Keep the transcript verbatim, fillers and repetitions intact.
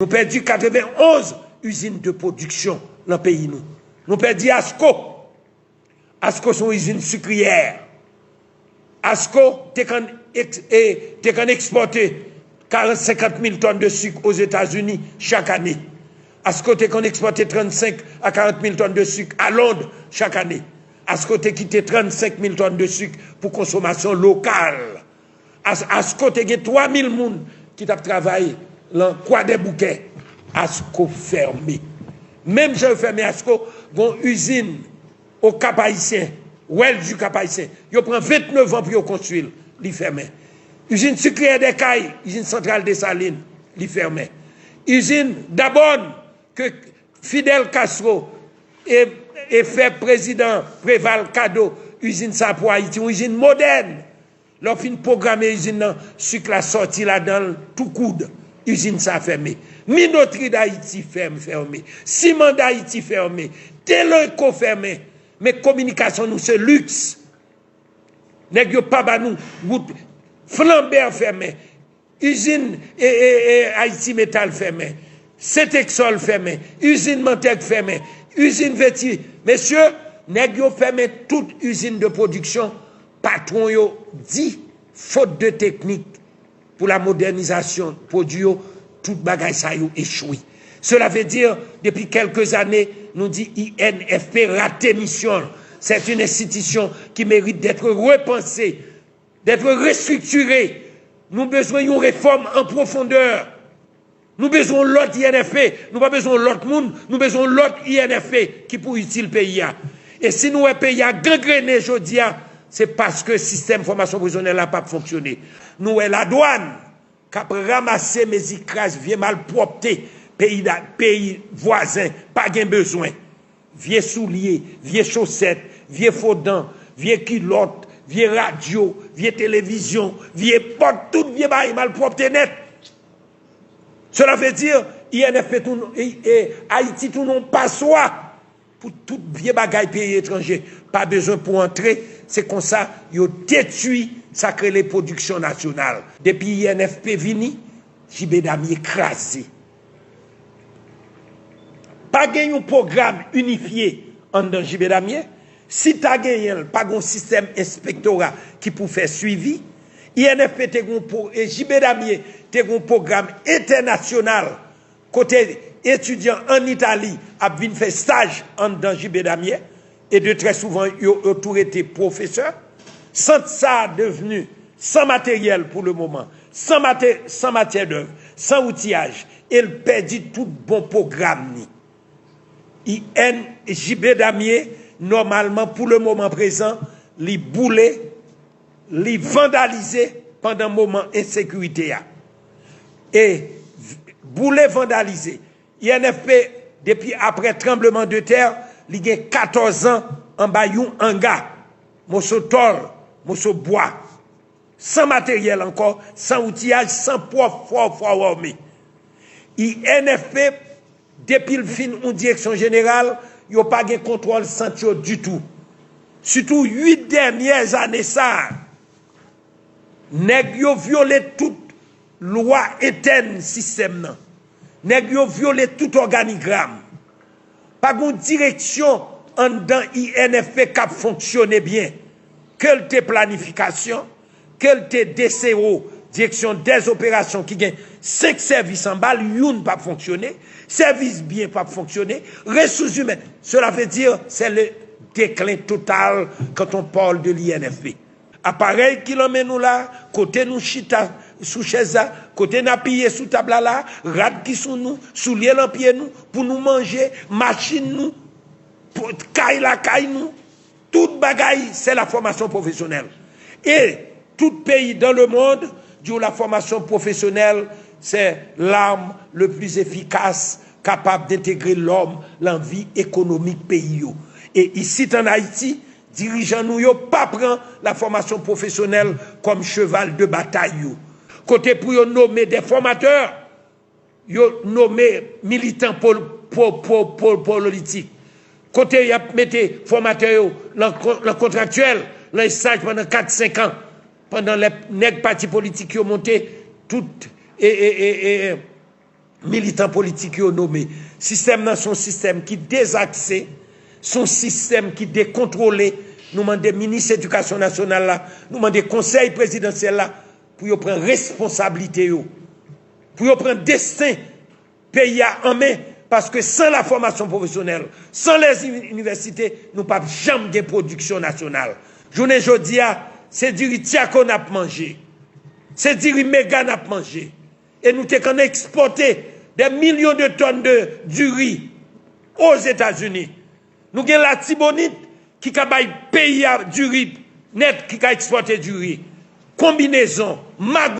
Nou pèdi katrevenn onz izin de pwodiksyon nan peyi nou. Nou pèdi Asco. Asco se yon izin sikriyè. Asco te konn eks- e, te konn ekspòte karant, senkant mil tòn de sik Ozetazini chak ane. Asco te konn ekspòte trannsenk a karant mil tòn de sik a Lond chak ane. Asco te kite trannsenk mil tòn de sik pou konsomasyon lokal. As- Asco te gen twa mil moun ki t ap travay lan Kwadèboukè. Asco fèmen. Menm jan yo fèmen Asco, gon izin o Kap Ayisyen, Welju Kap Ayisyen. Yo pran vennèf an pou yo konstwi l, li fèmen. Izin sikriyè Dèkay, izin santral Desalin, li fèmen. Izin Dabòn, ke Fidel Castro e, e fè prezidan Preval kado izin sa pou Ayiti, yon izin modèn. Lè w fin pwograme izin nan, sik la sòti ladan l tou koud. Izin sa fèmen. Minotri Dayiti fèm fèmen. Siman Dayiti fèmen. Teleko fèmen. Men kominikasyon nou se liks. Nèg yo pa ba nou wout. Flanbè fèmen. Izin e, e, e, Ayiti Metal fèmen. Sentèksòl fèmen. Izin Mantèg fèmen. Izin Veti. Mesye, nèg yo fèmen tout izin de pwodiksyon. Patwon yo di, fot de teknik pou la modènizasyon pwodui yo, tout bagay sa yo echwe. Cela veut dire, depuis quelques années, nou di I N F P rate misyon l. C'est une institution qui mérite d'être repensée, d'être restructurée. Nou bezwen yon refòm an pwofondè. Nou bezwen yon lòt I N F P. Nou pa bezwen yon lòt moun. Nou bezwen yon lòt I N F P ki pou itil peyi a. E si nou wè peyi a gangrene jodi a, se paske sistèm fòmasyon pwofesyonèl la p ap fonksyone. Nou wè ladwàn k ap ranmase mezi kras vye malpwòpte peyi da- peyi vwazen pa gen bezwen. Vye soulye, vye chosèt, vye fo dan, vye kilòt, vye radyo, vye televizyon, vye pòt, tout vye bagay malpwòpte nèt. Cela veut dire, I N F P tounen, e, e, Ayiti tounen yon paswa pou tout vye bagay peyi etranje. Pa bezwen pou antre, se konsa yo detwi sa k rele pwodiksyon nasyonal. Depi I N F P vini, J B Damien kraze. Pa gen yon pwogram inifye anndan J B Damien. Si ta genyen l, pa gen yon sistèm enspektora ki pou fè swivi. I N F P te gen yon pwo- e J B Damien te gen yon pwogram entènasyonal kote etidyan ann Itali ap vin fè staj anndan J B Damien, e de trè souvan yo, yo tou rete pwofesè. Sant sa a devni san materyèl pou le moman, san, mate, san matyè dèv, san outiyaj, e l pèdi tout bon pwogram ni. I N J B Damien, nòmalman, pou le moman prezan, li boule, li vandalize pandan moman ensekirite a. E boule, vandalize. I N F P, depi aprè tranbleman de tè, li gen katòz an anba yon anga, moso tòl, moso bwa, san materyèl ankò, san outiyaj, san pwòf fò fò ame. I N F P, depi l fin yon direksyon jeneral, yo pa gen kontwòl sant yo ditou. Sitou uit dènyè ane sa a, nèg yo vyole tout lwa entèn sistèm nan. Nèg yo vyole tout òganigram. Pa gen direksyon anndan I N F P k ap fonksyone byen. Ke l te planifikasyon, ke l te D C O, direksyon dèzoperasyon ki gen senk sèvis anba l, youn p ap fonksyone, sèvis byen p ap fonksyone, resous imèn, cela veut dire c'est le déclin total quand on parle de l'I N F P. Aparèy ki lan men nou la, kote nou chita sou chèz la, kote n apiye sou tab la la, rad ki sou nou, soulye lan pye nou, pou nou manje, machin nou, pou- kay lakay nou, tout bagay, c'est la formation professionnelle. Et tout pays dans le monde di w la formation professionnelle, c'est l'arme le plus efficace capable d'intégrer l'homme lan vi ekonomik peyi yo. E isit ann Ayiti, dirijan nou yo pa pran la formation professionnelle comme cheval de bataille yo. Kote pou yo nome des formateurs, yo nome militan pol- po- po- po- politik. Kote y ap mete fòmatè yo lan kon- lan kontraktyèl, lan estaj pandan kat, senk an, pandan lè nèg pati politik yo monte, tout e, e, e, e, militan politik yo nome. Sistèm nan se yon sistèm ki dezakse, se yon sistèm ki dekontwole. Nou mande minis edikasyon nasyonal la, nou mande konsèy prezidansyèl la pou yo pran responsablite yo, pou yo pran desten peyi a an men, paske san la fòmasyon pwofesyonèl, san lè inivèsite, nou p ap janm gen pwodiksyon nasyonal. Jounen jodi a, se diri Tchako n ap manje, se diri Mega n ap manje. E nou te konn ekspòte des millions de tonnes de diri Ozetazini. Nou gen Latibonit ki ka bay peyi a diri nèt, ki ka ekspòte diri. Konbinezon, mag